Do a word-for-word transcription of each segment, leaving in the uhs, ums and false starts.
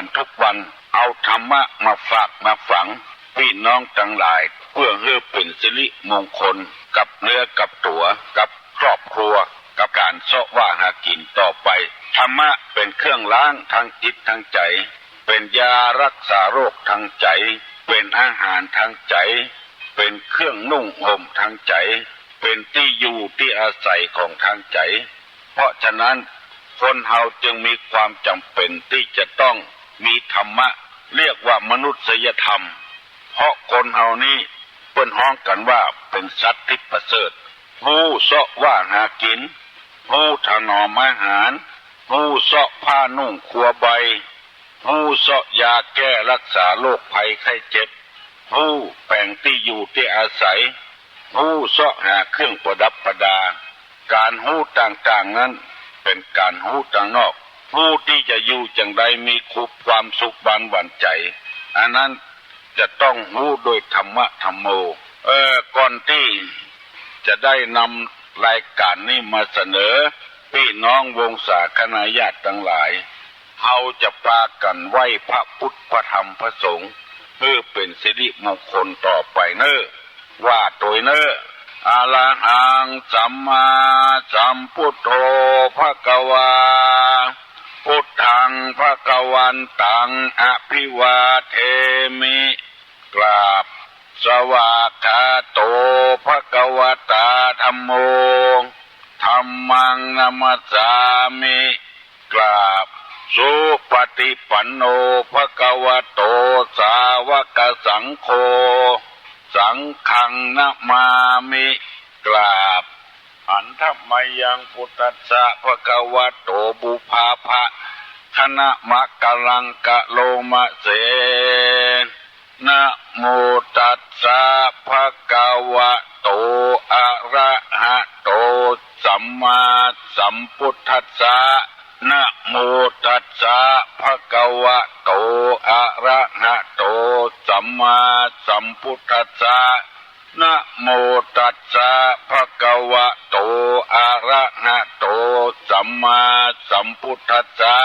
กันทุกวัน เอาธรรมะมาฝากมาฝังปี้น้องตังหลาย เปื้อหื้อเป๋นสิริมงคลกับเนื้อกับตั๋ว กับครอบครัว กับก๋านเซาะว่าหากิ๋นต่อไป ธรรมะเป๋นเครื่องล้างตางจิตตางใจ๋ เป๋นยาฮักษาโรคตางใจ๋ เป๋นอาหารตางใจ๋ เป๋นเครื่องนุ่งห่มตางใจ๋ เป๋นตี้อยู่ตี้อาศัยของตางใจ๋ เพราะฉะนั้นคนเฮาจึงมีความจ๋ำเป๋นตี้จะต้องมีธรรมะ เรียกว่ามนุษยธรรม เพราะคนเฮานี้เปิ้นฮ้องกั๋นว่าเป๋นสัตว์ตี้ประเสริฐ ฮู้เซาะว่าหากิ๋น ฮู้ถนอมอาหาร ฮู้เซาะผ้านุ่งครัวใบ ฮู้เซาะยาแก้ฮักษาโรคภัยไข้เจ็บ ฮู้แป๋งตี้อยู่ตี้อาศัย ฮู้เซาะหาเครื่องประดับประดา ก๋านฮู้ต่างๆ นั้นเป๋นก๋านฮู้ตางนอก ฮู้ตี้จะอยู่จั่งใดมีความสุขบานหวานใจ๋ อันนั้นจะต้องฮู้โดยธรรมะธัมโม เออ ก่อนตี้จะได้นำรายก๋านนี้มาเสนอ ปี้น้องวงศาคณาญาติตังหลาย เฮาจะปากั๋นไหว้พระพุทธพระธรรมพระสงฆ์ หื้อเป๋นสิริมงคลต่อไปเน่อ ว่าตวยเน่อ อะระหังสัมมาสัมพุทโธภะคะวา พุทธังภะคะวันตัง อะภิวาเทมิ กราบ สวากขาโต ภะคะวะตา ธัมโม ธัมมัง นะมัสสามิ กราบ สุปะฏิปันโน ภะคะวะโต สาวกสังโฆ สังฆัง นะมามิ กราบ หันทะมะยัง พุทธัสสะ ภะคะวะโต ปุพพะ คะนะมะกะลัง กะโลมะเส นะโมตัสสะ ภะคะวะโต อะระหะโต สัมมาสัมพุทธัสสะ นะโมตัสสะ ภะคะวะโต อะระหะโต สัมมาสัมพุทธัสสะ นะโมตัสสะ ภะคะวะโต อะระหะโต สัมมาสัมพุทธัสสะ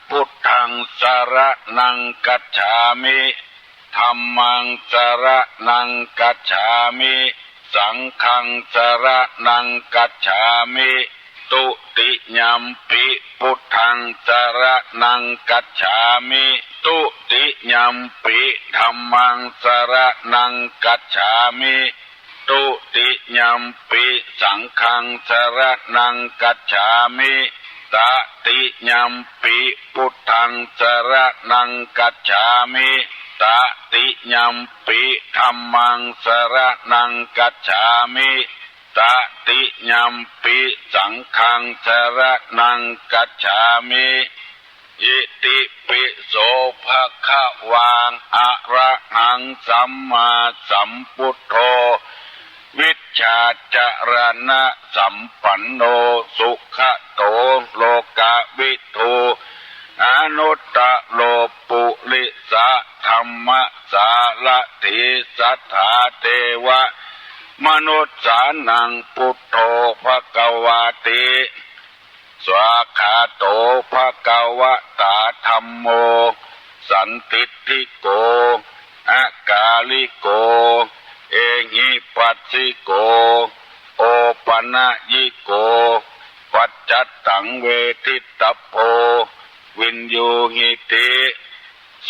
พุทธัง สะระณัง กัจฉามิ ธัมมัง สะระณัง กัจฉามิ สังฆัง สะระณัง กัจฉามิ ตุติยัมปิ พุทธัง สะระณัง กัจฉามิ ตุติยัมปิ ธัมมัง สะระณัง กัจฉามิ ตุติยัมปิ สังฆัง สะระณัง กัจฉามิ ตะติยัมปิ พุทธัง สะระณัง กัจฉามิ ตะติยัมปิ ธัมมัง สะระณัง กัจฉามิ ตะติยัมปิ สังฆัง สะระณัง กัจฉามิ อิติปิโส ภะคะวา อะระหัง สัมมาสัมพุทโธ วิชชาจะรณะสัมปันโน สุขะโต โลกะวิทู อนุตตะโร ปุริสะธัมมะสารถี สัตถาเทวะมนุสสานัง พุทโธ ภะคะวาติ สวากขาโต ภะคะวะตา ธัมโม สันทิฏฐิโก อะกาลิโก เอหิปัสสิโก โอปะนะยิโก ปัจจัตตัง เวทิตตัพโพ วินยูหิติ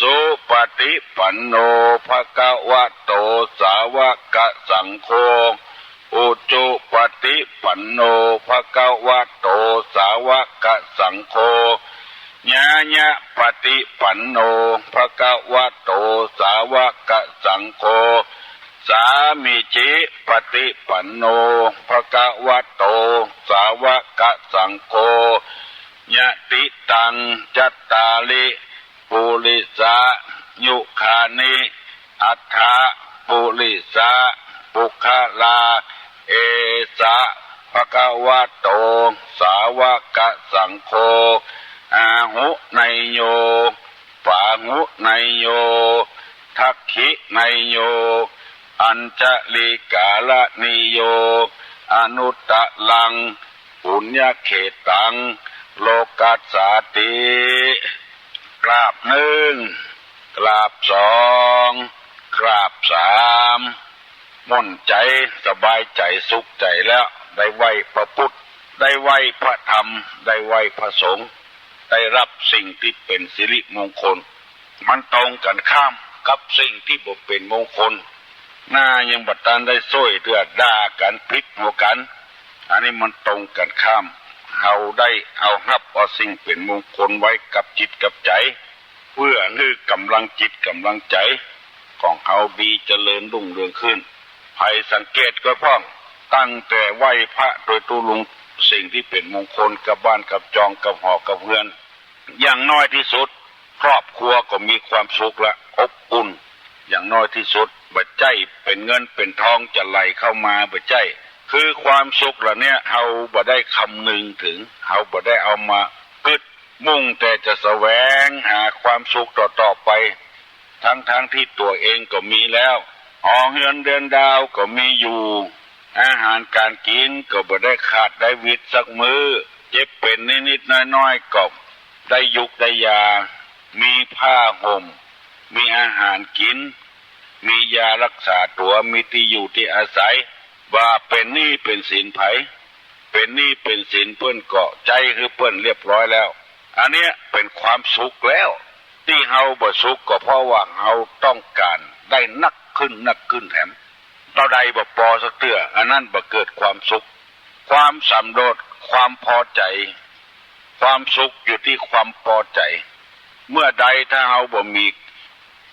สุปะฏิปันโน ภะคะวะโต สาวะกะสังโฆ อุจุปะฏิปันโน ภะคะวะโต สาวะกะสังโฆ ญาญะปะฏิปันโน ภะคะวะโต สาวะกะสังโฆ สามิจิปะฏิปันโน ภะคะวะโต สาวะกะสังโฆ ยะติตัง จัตตาริ ปุริสายุคานิ อัฏฐะ ปุริสะ ปุคคลา เอสะ ภะคะวะโต สาวะกะสังโฆ อาหุเนยโย ปาหุเนยโย ทักขิเนยโย อัญชลีกาละนิโย อนุตตะรัง ปุญญะเขตัง โลกัสสาติ กราบ นึ่ง กราบสอง กราบสาม ม่วนใจ๋ สบายใจ๋ สุขใจ๋แล้ว ได้ไหว้พระพุทธ ได้ไหว้พระธรรม ได้ไหว้พระสงฆ์ ได้ฮับสิ่งตี้เป๋นสิริมงคล มันตรงกั๋นข้ามกับสิ่งตี้บ่เป๋นมงคล หน้ายังบ่ตันได้ซ่วยเตื้อ ด่ากั๋น ผิดหัวกั๋น อันนี้มันตรงกั๋นข้าม เฮาได้เอาฮับเอาสิ่งเป๋นมงคลไว้กับจิตกับใจ๋ เปื้อหื้อก๋ำลังจิตก๋ำลังใจ๋ของเฮาดีเจริญรุ่งเรืองขึ้น ใผสังเกตก็พ่อง ตั้งแต่ไหว้พระโตยตุ๊ลุง สิ่งตี้เป๋นมงคลกับบ้านกับจองกับหอกับเฮือน อย่างน้อยตี้สุด ครอบครัวก็มีความสุขละ อบอุ่น อย่างน้อยตี้สุด บ่ใจ้เป๋นเงินเป๋นทองจะไหลเข้ามา บ่ใจ้ คือความสุขเหล่าเนี้ย เฮาบ่ได้คำนึงเถิง เฮาบ่ได้เอามากึ๊ด มุ่งแต่จะแสวงหาความสุขต่อๆ ไป ทั้งๆ ตี้ตั๋วเองก็มีแล้ว หอเฮือนเดือนดาวก็มีอยู่ อาหารก๋านกิ๋นก็บ่ได้ขาดได้วิตสักมื้อ เจ็บเป๋นนิดๆ น้อยๆ ก็ได้ยุกได้ยา มีผ้าห่ม มีอาหารกิ๋น มียาฮักษาตั๋ว มีตี้อยู่ตี้อาศัย บ่าเป๋นหนี้เป๋นสินใผ เป๋นหนี้เป๋นสินเปิ้นก็ใจ๊หื้อเปิ้นเรียบร้อยแล้ว อันเนี้ยเป๋นความสุขแล้ว ตี้เฮาบ่สุขก็เพราะว่าเฮาต้องก๋านได้นักขึ้น นักขึ้นแถม เต้าใดบ่ปอสักเตื้อ อันนั้นบ่เกิดความสุข ความสำเร็จ ความปอใจ๋ ความสุขอยู่ตี้ความปอใจ๋ เมื่อใดถ้าเฮาบ่มี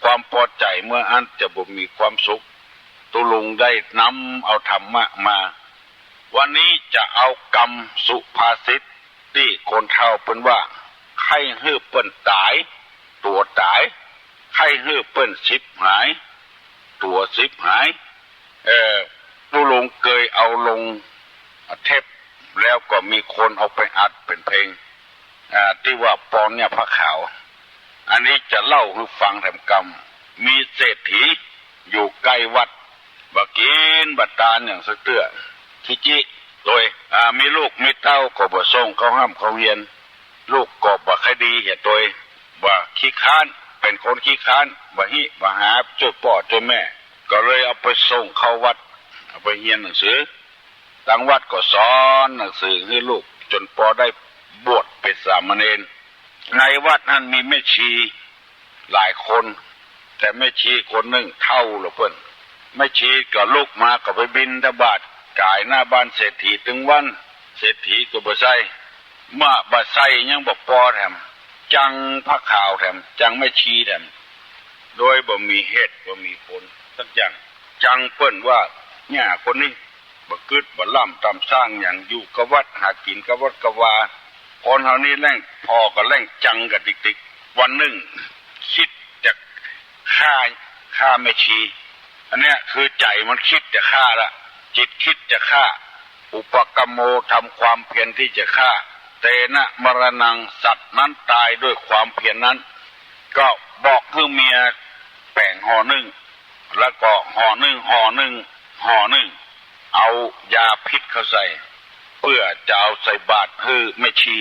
ความปอใจ๋ เมื่ออั้นจะบ่มีความสุข ตุ๊ลุงได้นำเอาธรรมะมา วันนี้จะเอากำสุภาษิตตี้คนเฒ่าเปิ้นว่า ใค่หื้อเปิ้นต๋าย ตั๋วต๋าย ใค่หื้อเปิ้นฉิบหาย ตั๋วฉิบหาย เอ่อ ตุ๊ลุงเกยเอาลงเทป แล้วก็มีคนเอาไปอัดเป๋นเพลง อ่า ตี้ว่าปอนเนี่ยผ้าขาว อันนี้จะเล่าหื้อฟังแถมกำ มีเศรษฐีอยู่ใก้วัด บ่กิ๋นบ่ตานหยังสักเตื้อ ขี้จี้ โตย อ่า มีลูกมีเต้าก็บ่ส่งเข้าฮ่ำเข้าเฮียน ลูกก็บ่ใค่ดีเหียโตย บ่าขี้ค้าน เป๋นคนขี้ค้าน บ่าหิบ่าหาจ้วยป้อจ้วยแม่ ก็เลยเอาไปส่งเข้าวัด เอาไปเฮียนหนังสือ ตังวัดก็สอนหนังสือหื้อลูก จ๋นปอได้บวชเป๋นสามเณร ในวัดนั้นมีแม่ชีหลายคน แต่แม่ชีคนนึ่งเฒ่าแล้วเปิ้น แม่ชีก็ลุกมาก็ไปบิณฑบาตก๋ายหน้าบ้านเศรษฐีตึงวัน เศรษฐีก็บ่ใส่ เมื่อบ่ใส่ยังบ่ปอแถม จังผ้าขาวแถม จังแม่ชีแถม โดยบ่มีเหตุบ่มีผลสักอย่าง จังเปิ้นว่า เนี่ยคนนี้ บ่กึ๊ดบ่ล่ำต่ำสร้างหยัง อยู่กับวัด หากิ๋นกับวัดกับวา คนเฮานี้แล่งผ่อก็แล่งจังกั๋นติ๊กๆ วันนึ่ง กึ๊ดจะฆ่า ฆ่าแม่ชี อันเนี้ยคือใจ๋มันกึ๊ดจะฆ่าละ จิตกึ๊ดจะฆ่า อุปกรรมโม ทำความเพียรตี้จะฆ่า เตนะมรณัง สัตว์นั้นต๋ายด้วยความเพียรนั้น ก็บอกหื้อเมียแป๋งห่อนึ่ง แล้วก็ห่อนึ่ง ห่อนึ่ง ห่อนึ่ง เอายาพิษเข้าใส่ เปื้อจะเอาใส่บาตรหื้อแม่ชี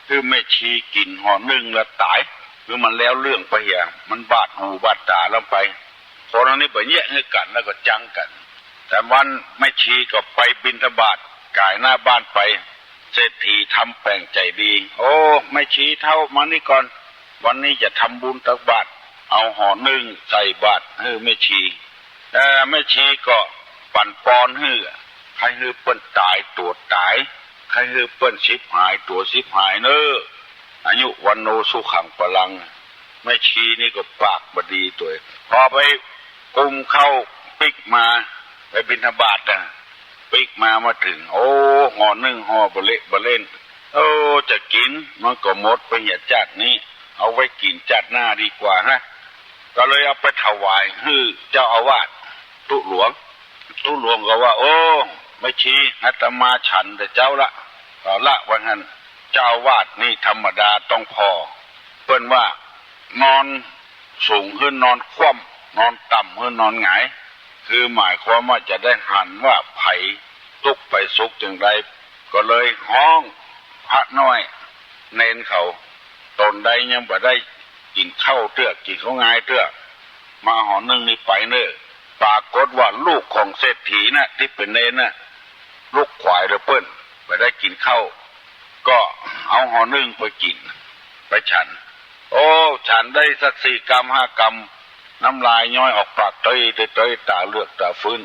หื้อแม่ชีกิ๋นห่อนึ่งแล้วต๋าย หื้อมันแล้วเรื่องไปเหีย มันบาดหูบาดต๋าลำไป คนอันนี้บ่แยะหื้อกั๋นแล้วก็จังกั๋น แต่วันแม่ชีก็ไปบิณฑบาตก๋ายหน้าบ้านไป เศรษฐีทำแป๋งใจ๋ดี โอ้ แม่ชีเฒ่ามานี่ก่อน วันนี้จะทำบุญตักบาตร เอาห่อนึ่งใส่บาตรหื้อแม่ชี เอ่อ แม่ชีก็ปั๋นปอนหื้อ ใค่หื้อเปิ้นต๋ายตั๋วต๋าย ใค่หื้อเปิ้นฉิบหายตั๋วฉิบหายเน่อ อายุวัณโณสุขังพลัง แม่ชีนี่ก็ปากบ่ดีตวย พอไปกุมเข้าปิ๊กมา ไปบิณฑบาตนะ ปิ๊กมามาเถิง โอ้ ห่อนึ่งห่อบ่เละบ่เล่น โอ้ จะกิ๋นมันก็หมดไปเหียจาตินี้ เอาไว้กิ๋นจาติหน้าดีกว่านะ ก็เลยเอาไปถวายหื้อเจ้าอาวาสตุ๊หลวง ตุ๊หลวงก็ว่า โอ้ แม่ชี อาตมาฉันแต่เจ๊าละ เอาละ ว่าหั้น เจ้าอาวาสนี่ธรรมดาต้องผ่อ เปิ้นว่านอนสูงหื้อนอนคว่ำ นอนต่ำหื้อนอนหงาย คือหมายความว่าจะได้หันว่าใผตุ๊กข์ใผสุขอย่างใด ก็เลยฮ้องพระน้อย เณรเขา ต๋นใดยังบ่ได้ กิ๋นข้าวเตื้อ กิ๋นข้าวงายเตื้อ มาห่อนึ่งนี่ไปเน่อ ปรากฏว่าลูกของเศรษฐีน่ะ ตี้เป๋นเณรน่ะ ลุกขวายเดียวเปิ้น บ่ได้กิ๋นข้าว ก็เอาห่อนึ่งไปกิ๋น ไปฉัน โอ้ ฉันได้สักสี่กำห้ากำ น้ำลายย้อยออกปากเต๊ยเต๊ยเต๊ย ต๋าเหลือกต๋าฟื้น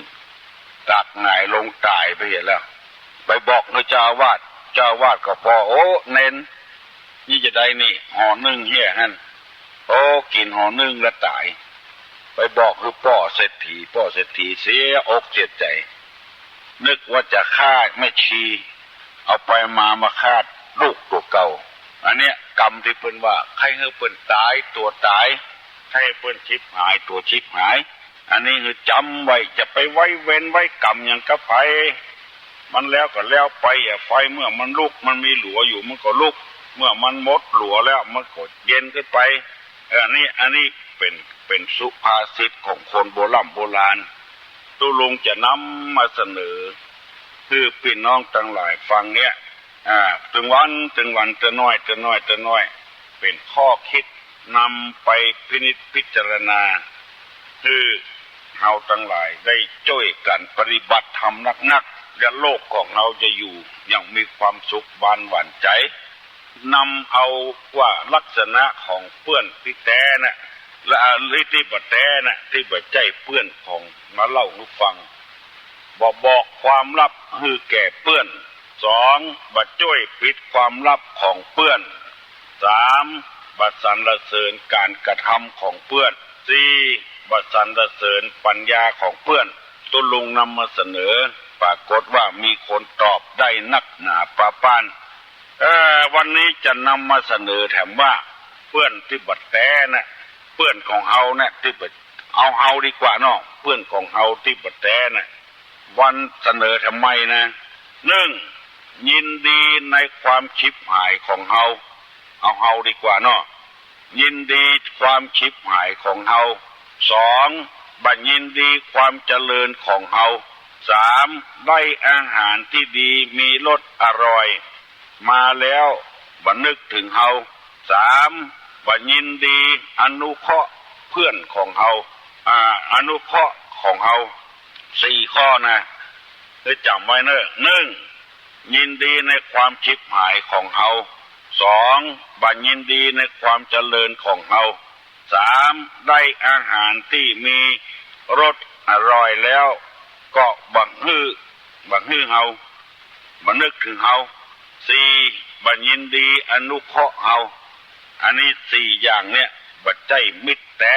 ตากหงายลงต๋ายไปเหียแล้ว ไปบอกหื้อเจ้าอาวาส เจ้าอาวาสก็ผ่อ โอ้ เณร นี่จาใดนี่ ห่อนึ่งเหียหั้น โอ้ กิ๋นห่อนึ่งแล้วต๋าย ไปบอกหื้อป้อเศรษฐี ป้อเศรษฐีเสียอกเสียใจ๋ นึกว่าจะฆ่าแม่ชี เอาไปมามาฆ่าลูกตั๋วเก่า อันเนี้ยกรรมตี้เปิ้นว่า ใค่หื้อเปิ้นต๋ายตั๋วต๋าย ใค่หื้อเปิ้นฉิบหายตั๋วฉิบหาย อันนี้หื้อจ๋ำไว้ จะไปไว้เวรไว้กรรมหยังกับใผ มันแล้วก็แล้วไป อย่าใฝ่เมื่อมันลุก มันมีหลัวอยู่มันก็ลุก เมื่อมันหมดหลัวแล้วมันก็เย็นขึ้นไป เออ อันนี้ อันนี้เป๋น เป๋นสุภาษิตของคนโบร่ำโบราณ ตุ๊ลุงจะนำมาเสนอ หื้อปี้น้องตังหลายฟังเนี่ย อ่า ตึงวัน ตึงวัน เตื้อน้อย เตื้อน้อย เตื้อน้อย เป๋นข้อคิดนำไปพินิจพิจารณา หื้อเฮาตังหลายได้จ้วยกั๋นปฏิบัติธรรมนักๆ และโลกของเฮาจะอยู่อย่างมีความสุขบานหวานใจ๋ นำเอาว่าลักษณะของเปื้อนตี้แต๊น่ะ และตี้บ่แต๊น่ะ ตี้บ่ใจ้เปื้อนของ มาเล่าหื้อฟัง บ่บอกความลับหื้อแก่เปื้อน สอง บ่จ้วยปิดความลับของเปื้อน สาม บ่สรรเสริญก๋านกระทำของเปื้อน สี่ บ่สรรเสริญปัญญาของเปื้อน ตุ๊ลุงนำมาเสนอ ปรากฏว่ามีคนตอบได้นักหนาปาป๊าน เอ่อ วันนี้จะนำมาเสนอแถมว่า เปื้อนตี้บ่แต๊น่ะ เปื้อนของเฮาน่ะ ตี้บ่ เอาเฮาดีกว่าเนาะ เปื้อนของเฮาตี้บ่แต๊น่ะ วันเสนอแถมใหม่นะ นึ่ง ยินดีในความฉิบหายของเฮา เอาเฮาดีกว่าเนาะ ยินดีความฉิบหายของเฮา สอง บ่ยินดีความเจริญของเฮา สาม ได้อาหารตี้ดีมีรสอร่อย มาแล้วบ่นึกเถิงเฮา สาม บ่ยินดีอนุเคราะห์เปื้อนของเฮา อ่า อนุเคราะห์ของเฮา สี่ข้อนะ หื้อจ๋ำไว้เน่อ นึ่ง ยินดีในความฉิบหายของเฮา สอง บ่ยินดีในความเจริญของเฮา สาม ได้อาหารตี้มีรสอร่อยแล้ว ก็บ่หื้อ บ่หื้อเฮา บ่นึกเถิงเฮา สี่ บ่ยินดีอนุเคราะห์เฮา อันนี้สี่อย่างเนี่ย บ่ใจ้มิตรแต๊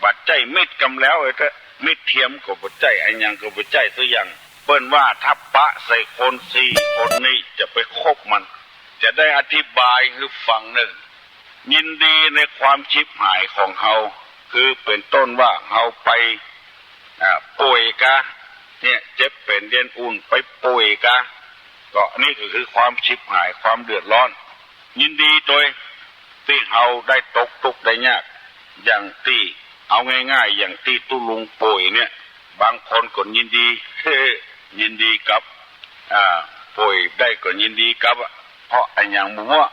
บ่ใจ้มิตรกำแล้วไอ้เต๊อะ มิตรเทียมก็บ่ใจ้ อะหยังก็บ่ใจ้สักอย่าง เปิ้นว่าถ้าปะใส่คนสี่คนนี้จะไปคบมัน จะได้อธิบายหื้อฟังเน่อ ยินดีในความฉิบหายของเฮา คือเป๋นต้นว่าเฮาไป อ่า ป่วยกา เนี่ย เจ็บเป๋นเยียนอุ่นไปป่วยกา ก็นี่ก็คือความฉิบหาย ความเดือดร้อน ยินดีตวยตี้เฮาได้ตกทุกข์ได้ยาก อย่างตี้ เอาง่ายๆ อย่างตี้ตุ๊ลุงป่วยเนี่ย บางคนก็ยินดี ยินดีกับ อ่า ป่วยได้ก็ยินดีกับอะ เพราะอะหยังบ่ฮู้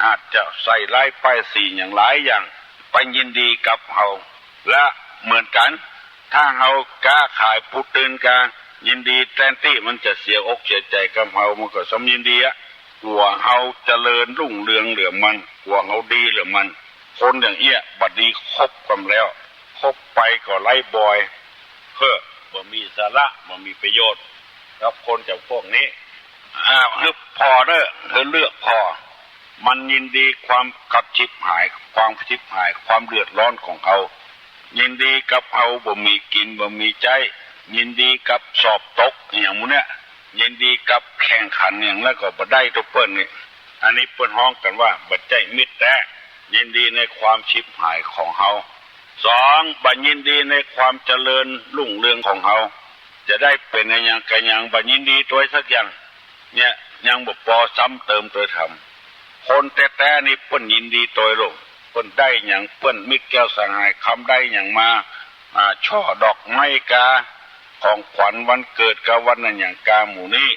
อาจจะใส่ร้ายป้ายสีอย่างหลายอย่าง ไปยินดีกับเฮา และเหมือนกั๋น ถ้าเฮาก๊าขายปู๊ดตื่นกา ยินดีแตนตี้มันจะเสียอกเสียใจ๋กับเฮา มันก็ส่ำยินดีอะ กั๋วเฮาเจริญรุ่งเรืองเหลือมัน กั๋วเฮาดีเหลือมัน คนอย่างเอี้ยบ่ดีคบกำแล้ว คบไปก็ไร้บอย เฮ้อ บ่มีสาระ บ่มีประโยชน์ กับคนจ๋ำพวกนี้ อ่า หื้อผ่อเน่อ หื้อเลือกผ่อ มันยินดีความกับฉิบหาย ความฉิบหาย ความเดือดร้อนของเฮา ยินดีกับเฮาบ่มีกิ๋นบ่มีใจ๊ ยินดีกับสอบตกอะหยังหมู่เนี่ย ยินดีกับแข่งขันอะหยังแล้วก็บ่ได้ตุ๊เปิ้นนี่ อันนี้เปิ้นฮ้องกั๋นว่าบ่ใจ้มิตรแต๊ ยินดีในความฉิบหายของเฮา สอง บ่ยินดีในความเจริญรุ่งเรืองของเฮา จะได้เป๋นอะหยังกะหยัง บ่ยินดีตวยสักอย่าง เนี่ย ยังบ่ปอ ซ้ำเติมตวยแถม คนแต๊ๆ นี่เปิ้นยินดีตวยโลก เปิ้นได้หยัง เปิ้นมิตรแก้วสหายคำได้หยังมา อ่า ช่อดอกไม้กา ของขวัญวันเกิดกา วันอะหยังกา หมู่นี้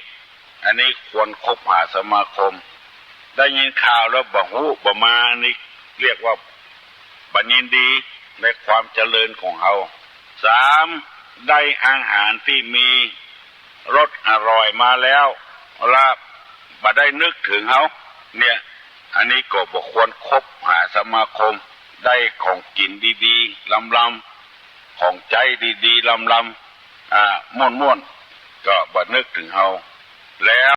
อันนี้ควรคบหาสมาคม ได้ยินข่าวแล้วบ่ฮู้บ่มา อันนี้เรียกว่า บ่ยินดีในความเจริญของเฮา สาม ได้อาหารตี้มีรสอร่อยมาแล้ว ละบ่ได้นึกเถิงเฮา เนี่ย อันนี้ก็บ่ควรคบหาสมาคม ได้ของกิ๋นดีๆ ลำๆ ของใจ๊ดีๆ ลำๆ อ่า ม่วนๆ ก็บ่นึกเถิงเฮา แล้ว